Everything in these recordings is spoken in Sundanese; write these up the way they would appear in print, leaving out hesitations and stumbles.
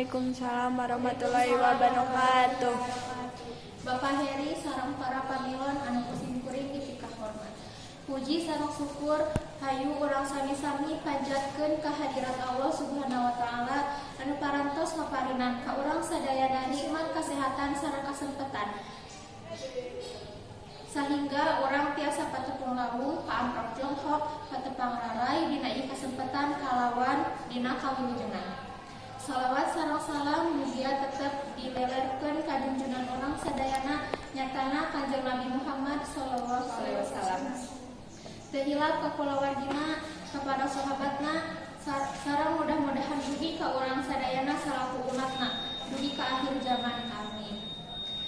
Waalaikumsalam warahmatullahi wabarakatuh. Bapak Heri sareng para pamilon anu ku simkuring dipikahormat. Puji sareng syukur hayu urang sami-sami panjatkeun kehadirat Allah Subhanahu wa Taala anu parantos ngaparinan ka urang sadayana nikmat kesehatan sareng kesempatan sehingga urang tiasa patepung lawung, paamprok jonghok, patepang rarai dina ieu kasempatan kalawan dina kawilujengan. Salawat sareng salam mugia tetep dilelerkeun ka junjunan urang sadayana, nyatana Kanjeng Nabi Muhammad sallallahu alaihi wasallam. Teu hilap ka kulawargina, kepada sahabatna, sareng mudah-mudahan dugi ka urang sadayana salaku umatna dugi ka akhir zaman, amin.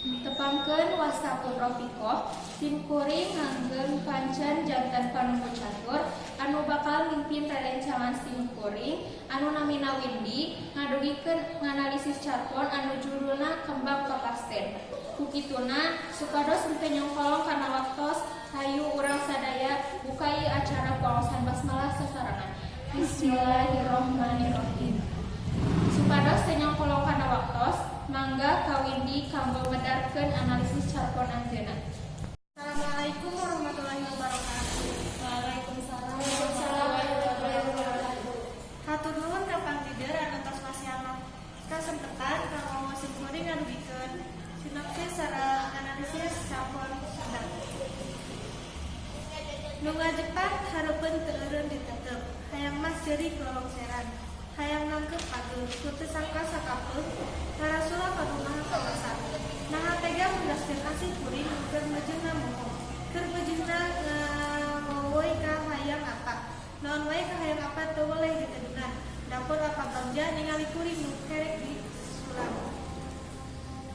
Tepangkeun, wasta pun Rofiqoh, simkuring nganggeng pancen janten panumbu catur anu bakal mimpin rerencangan simkuring anu namina Windy ngadugikeun nganalisis carpon anu judulna Kembang Papasten. Ku kituna, supados henteu nyongkolong kana waktos, hayu urang sadaya buka ieu acara ku waosan basmalah sasarengan. Bismillahirrahmanirrahim. Supados teu nyongkolong kana waktos, mangga ka Windy kanggo medarkeun analisis carpon anjeunna. Assalamualaikum warahmatullahi wabarakatuh. Waalaikumsalam warahmatullahi wabarakatuh. Hatur nuhun ka panggider anu tos masihan kasempetan kanggo simkuring ngadugikeun sinopsis sareng analisis carpon Sunda. Nu ngajepat hareupeun teu eureun ditetep, hayang mah ceurik lolongseran, hayang nangkep pageuh, ku teu sangka sakapeung ngarasula ka nu maha kawasa. Naha tega mendaskeun asih kuring keur meujeuhna moho, keur meujeuhna ngawowoy ka hayang apa. Naon wae kahayang apa teu weleh ditedunan. Dapur apa bagja ningali kuring nu kerek disulam.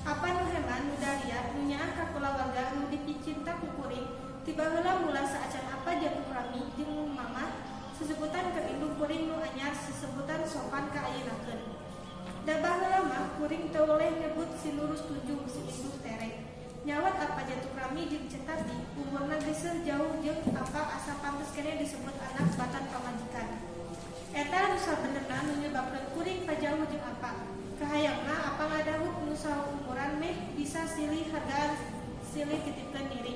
Apa nu heman, nu daliat, nu nyaah ka kulawarga nu dipicinta ku kuring, tiba heula mula saacan apa jatuh rami jeung mamah sesebutan keur indung kuring nu anyar, sesebutan sopan ka ayeunakeun. Da baheula mah kuring teu weleh nyebut si lurus tunjung si indung tere. Nyawat apa jatuh rami jeung Cetati, umurna geus jauh jeung apa, asa pantes keneh disebut anak batan pamajikan. Eta nu sabenerna nu nyebabkeun kuring pajauh jeung apa. Kahayangna apa ngadahut nu saumuran meh bisa silih hargaan, silih titipkeun diri.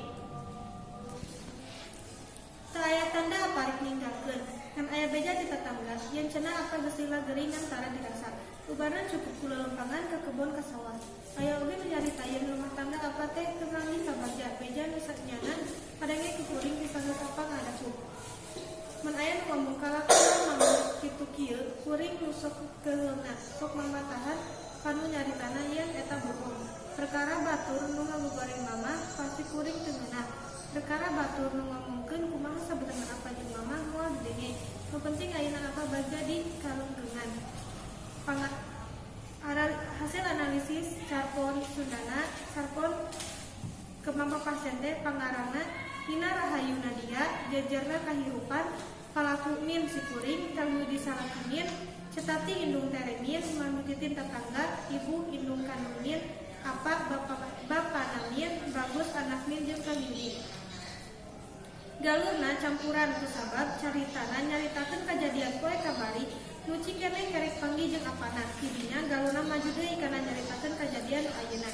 Teu aya tanda apa rek ninggalkeun. Ngan aya beja ti tetangga yen cenah apa geus lila gering ngan tara dirasa. Ubarna cukup ku lelempangan ka kebon, ka sawah. Aya oge nu nyarita yen rumah tangga apa teh teu manggih kabagja. Beja nu sanyana kadenge ku kuring disanggeus apa ngadahut. Mun aya nu ngomong kalakuan mama kitu kieu, kuring nu sok keuheulna, sok mamatahan kanu nyaritana yen eta bohong. Perkara batur nu ngagogoreng mamah pasti kuring teu ngeunah. Perkara batur nu ngomongkeun kumaha sabenerna apa jeung mamah moal didenge. Nu penting ayeuna apa bagja di kalungkeungan. Hasil analisis carpon Sundana, carpon Kembang Papasten teh pangarangna Nina Rahayu Nadia, jejerna kahirupan, palaku min si kuring, Kang Yudi salaki min, Cetati indung tere min, Mamikitin tetangga, ibu indung kandung min, apa bapak bapana min, Bagus anak min jeung Kang Yudi. Galurna campuran kusabab caritana nyaritakeun kajadian poe kamari nu cikeneh kerek panggih jeung apana. Tidinya galurna maju deui kana nyaritakeun kajadian nu ayeuna.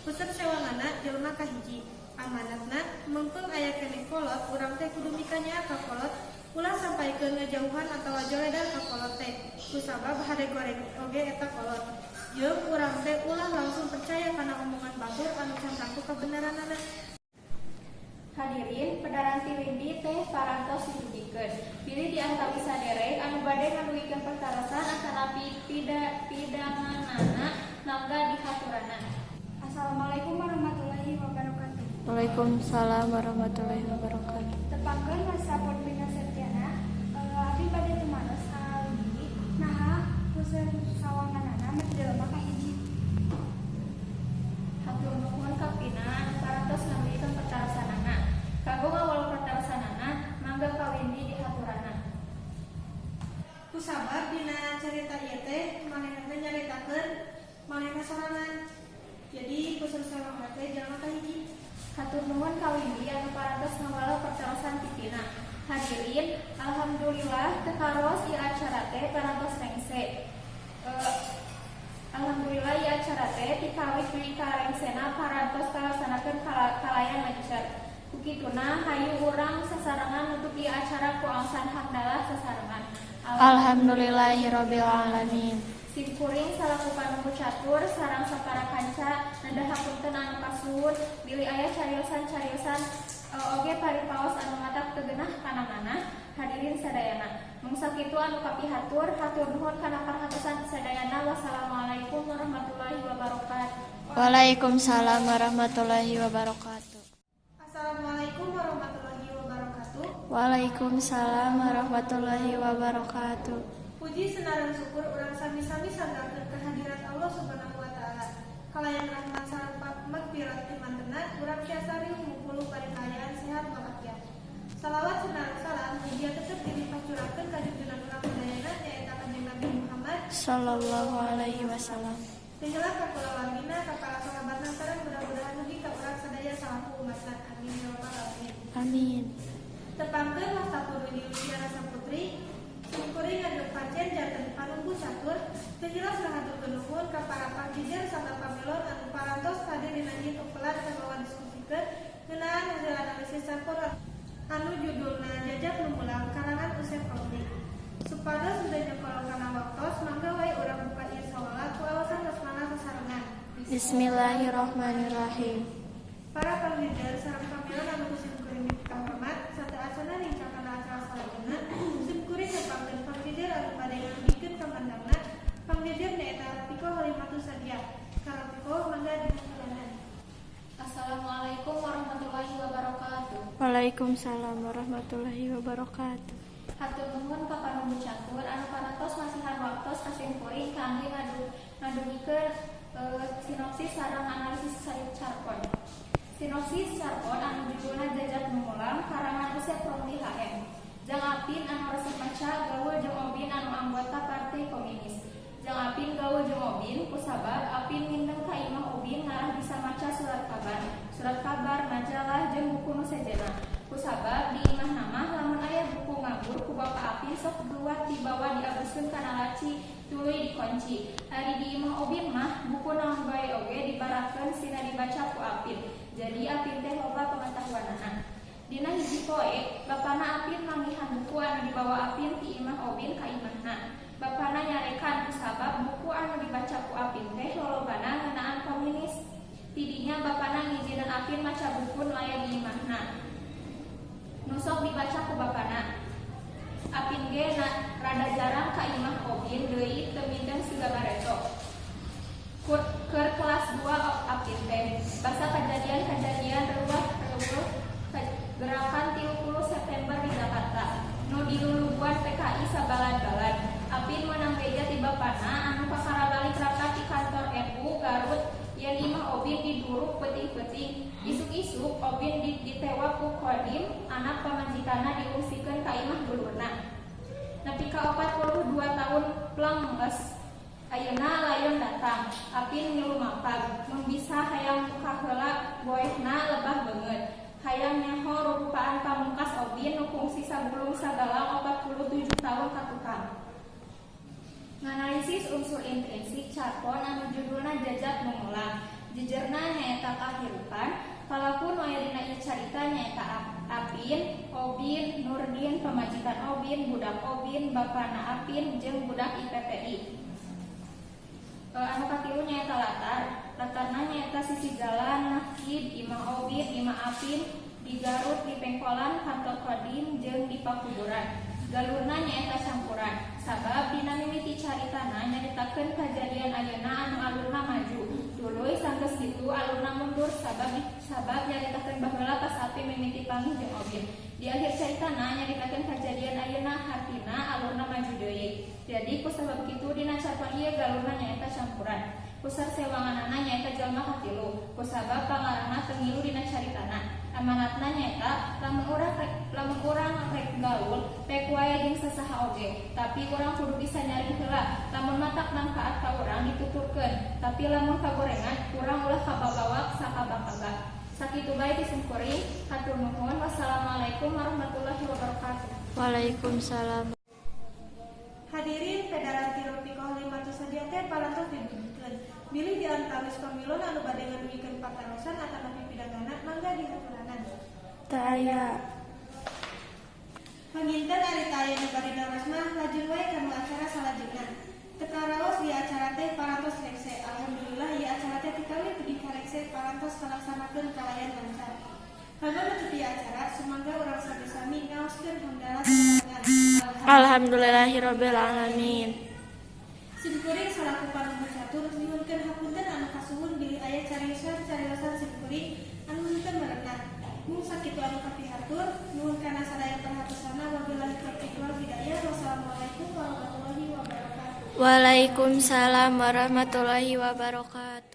Puseur sewanganna jelema kahiji. Amanatna, meungpeung aya keneh kolot, urang teh kudu mikanyaah ka kolot, ulah sampaikeun ngajauhan atawa joledar ka kolot teh kusabab hade goreng oge eta kolot. Jeung urang teh ulah langsung percaya kana omongan batur anu can tangtu kabeneranana. Hadirin, pedaran ti Windy teh parantos didugikeun. Bilih di antawis saderek anu bade ngadugikeun patarosan atanapi pidanganana, mangga dihaturanan. Assalamualaikum warahmatullahi wabarakatuh. Waalaikumsalam warahmatullahi wabarakatuh. Tepangkeun, wasta pun Bina Septiana, abdi bade tumaros ka Windy, naha puseur sawanganana meh jelema kahiji. Hatur nuhun ka Pina anu parantos ngadugikeun patarosanana. Kanggo ngawal patarosanana, mangga ka Windy dihaturanan. Kusabab dina carita ieu teh manehna teh nyaritakeun manehna sorangan. Jadi puseur sawangan teh jelema kahiji. Hatur nuhun ka Windy anu parantos ngawala patarosan ti Pina. Hadirin, alhamdulillah teu karaos ieu acara teh parantos rengse. Alhamdulillah ieu acara teh ti kawit dugi ka rengsena parantos kalaksanakeun kalayan lancar. Ku kituna hayu urang sasarengan nutup ieu acara ku aosan hamdalah sasarengan. Alhamdulillahirabbil alamin. Simkuring salaku panumbu catur sareng sapara kanca neda hapunten anu kasuhun bilih aya cariosan-cariosan oge paripaos anu matak teu genah kana manah hadirin sadayana. Mung sakitu anu kapihatur, hatur nuhun kana perhatosan sadayana. Wassalamualaikum warahmatullahi wabarakatuh. Waalaikumsalam warahmatullahi wabarakatuh. Assalamualaikum warahmatullahi wabarakatuh. Waalaikumsalam warahmatullahi wabarakatuh. Puji sareng syukur urang sami-sami sanggakeun kehadirat Allah Subhanahu wa taala. Kalayan rahmat sareng magfirat ti mantena, urang tiasa riuh mupuluh bari kaayaan sehat walafiat. Salawat sareng salam mugia tetep dilimpah curahkeun ka junjungan urang sadayana, nyaeta Kanjeng Nabi Muhammad Sallallahu alaihi wasallam. Tiheula ka kulawargina, ka para sahabatna, sareng mudah-mudahan mugi ka urang sadaya salaku umatna. Amin ya rabbal alamin. Amin. Tepangkeun, wasta Purwini Luciana Saputri. Simkuring ngagem pancen janten panumbu catur. Teu hilap ngahaturkeun nuhun ka para pangjejer sarta pamilon anu parantos hadir dina ieu pepelan kanggo ngadiskusikeun ngeunaan hasil analisis carpon anu judulna Jajak Nu Mulang karangan Usep Romli. Supados henteu nyokolong kana waktos, mangga wae urang buka ieu sawala ku aosan basmalah sasarengan. Bismillahirrahmanirrahim. Para pangjejer sareng pamilon anu ku simkuring dipikahormat, sateuacanna nincak kana acara salajengna, simkuring nepangkeun pangjejer anu bade ngadugikeun pamandangna. Pangjejer nyaeta Piko Halimatus Sadiah. Ka Piko, mangga dipasilakan. Assalamualaikum warahmatullahi wabarakatuh. Waalaikumsalam warahmatullahi wabarakatuh. Hatur nuhun ka panumbu catur anu parantos masihan waktos ka simkuring kangge ngadugikeun sinopsis sareng analisis carpon. Sinopsis carpon anu judulna Jajak Nu Mulang karangan Usep Romli HM. Jang Apin anu resep maca gaul jeung Obin anu anggota Partai Komunis. Jang Apin gaul jeung Obin kusabab Apin mindeng ka imah Obin ngarah bisa maca surat kabar. Surat kabar, majalah jeung buku nu sejenna. Kusabab di imahna mah lamun aya buku nganggur, ku bapa Apin sok duat dibawa diabuskeun kana laci tuluy dikunci. Ari di imah Obin mah buku naon bae oge dibarakeun sina dibaca ku Apin. Jadi Apin teh loba pengetahuanana. Dina hiji poe, bapana Apin manggihan buku anu dibawa Apin ti imah Obin ka imahna. Bapana nyarekan kusabab buku anu dibaca ku Apin teh lolobana ngeunaan komunis. Tidinya bapana ngijinan Apin maca buku nu aya di imahna. Nu sok dibaca ku bapana. Apin ge rada jarang ka imah Obin deui, teu mindeng siga bareto. Keur kelas 2 Apin teh. Basa kajadian-kajadian reuweuh reuweuh gerakan 30 September di Jakarta. Nu diluluguan PKI sabalad-balad. Apin meunang beja ti bapana anu kakara balik rapat di kantor NU Garut yen imah Obin diduruk peuting-peuting. Isuk-isuk Obin ditewak ku Kodim, anak pamajikanna diungsikeun ka imah dulurna. Nepi ka 42 tahun plang geus. Ayeuna layon datang, Apin ngilu mapag, mun bisa hayang kaheula boehna lebah beungeut. Hayang nyaho rurupaan pamungkas Obin nu kungsi sagulung sagalang 47 tahun ka tukang. Nganalisis unsur intrinsik carpon anu judulna Jajak Nu Mulang. Jejerna nyaeta kahirupan, palaku nu aya dina ieu carita nyaeta Apin, Obin, Nurdin, pamajikan Obin, budak Obin, bapana Apin, jeung budak IPPI. Anu katilu nyaeta latar. Latarna nyaeta sisi jalan, masjid, imah Obin, imah Apin, di Garut, di Pengkolan, kantor Kodim, jeung di pakuburan. Galurna nyaeta campuran. Sabab dina mimiti caritana nyaritakeun kajadian ayeuna anu alurna maju. Tuluy sanggeus kitu alurna mundur sabab nyaritakeun baheula pas Apin mimiti panggih jeung Obin. Di akhir caritana nyaritakeun kajadian ayeuna, hartina alurna maju deui. Jadi kusabab kitu dina carpon ieu galurna nyaeta campuran. Pusar sewanganana nyaeta jalma katilu. Kusabab pangarangna teu ngilu dina caritana. Amanatna nyaeta lamun urang rek gaul, pek wae jeung sasaha oge, tapi urang kudu bisa nyaring heula. Lamun matak mangfaat ka urang, dituturkeun, tapi lamun kagorengan, urang ulah kababawa sakaba-kaba. Sakitu bae ti simkuring, hatur nuhun. Wassalamualaikum warahmatullahi wabarakatuh. Waalaikumsalam. Hadirin, pedaran ti Piko Halimatus Sadiah teh parantos didugikeun. Bilih di antawis pamilon anu bade ngadugikeun patarosan atanapi pidangganan, mangga dihaturanan. Teu aya. Panginten ari teu aya nu bade naros mah, lajeng wae kana acara salajengna. Teu karaos ieu acara teh parantos rengse. Alhamdulillah, ieu acara teh ti kawit dugi ka rengse parantos kalaksanakeun kalayan lancar. Kanggo nutup ieu acara, sumangga urang sami-sami ngaoskeun hamdalah sasarengan. Alhamdulillahirabbil alamin. Simkuring salaku panuhun catur nyuhunkeun hapunten anu kasuhun bilih aya cariosan-cariosan simkuring anu henteu merenah. Mung sakitu anu kapihatur, nuhun kana sadaya perhatosana. Wabillahi taufiq wal hidayah. Wassalamualaikum warahmatullahi wabarakatuh. Waalaikumsalam warahmatullahi wabarakatuh.